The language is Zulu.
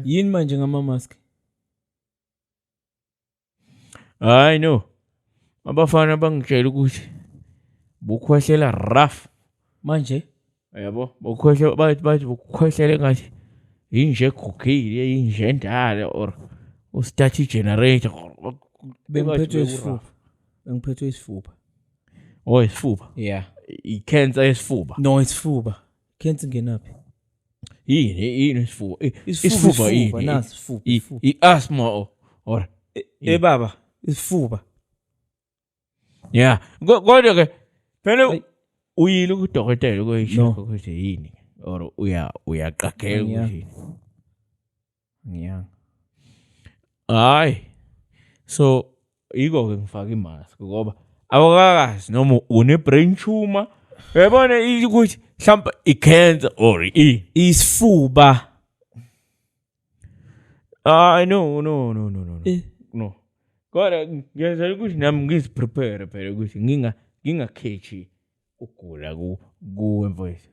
Yini manje ngama-mask? Hayi no. Abafana bangitshela ukuthi bukhwehlela rough. Manje? Yabo, bukhwehlela, bathi bukhwehlela engathi inje egugile, inje endala, or ustart i-generator. Bengiphethwe isifuba. Bengiphethwe isifuba. Oh, isifuba. Yeah. I-cancer yesifuba. No, isifuba. Cancer ngenaphi? Yini isifuba? Isifuba yini? Nasi isifuba. I-asthma or Eh baba, isifuba. Yeah. Kodwa ke phela uyile kudokotela ukuyishaka ukuthi yini, or uyaqagela ukuthi ngiyanga. Hayi. So yiko ke ngifaka imask ngoba awukakazi noma une brain tumor. Uyabona ukuthi mhlawumbe i-cancer or i isifuba. Ah, no, no, no, no, no. No. Kodwa ngiyenzela ukuthi nami ngiziprepare phela ukuthi ngingakhethi ukugula kuwe, mfowethu.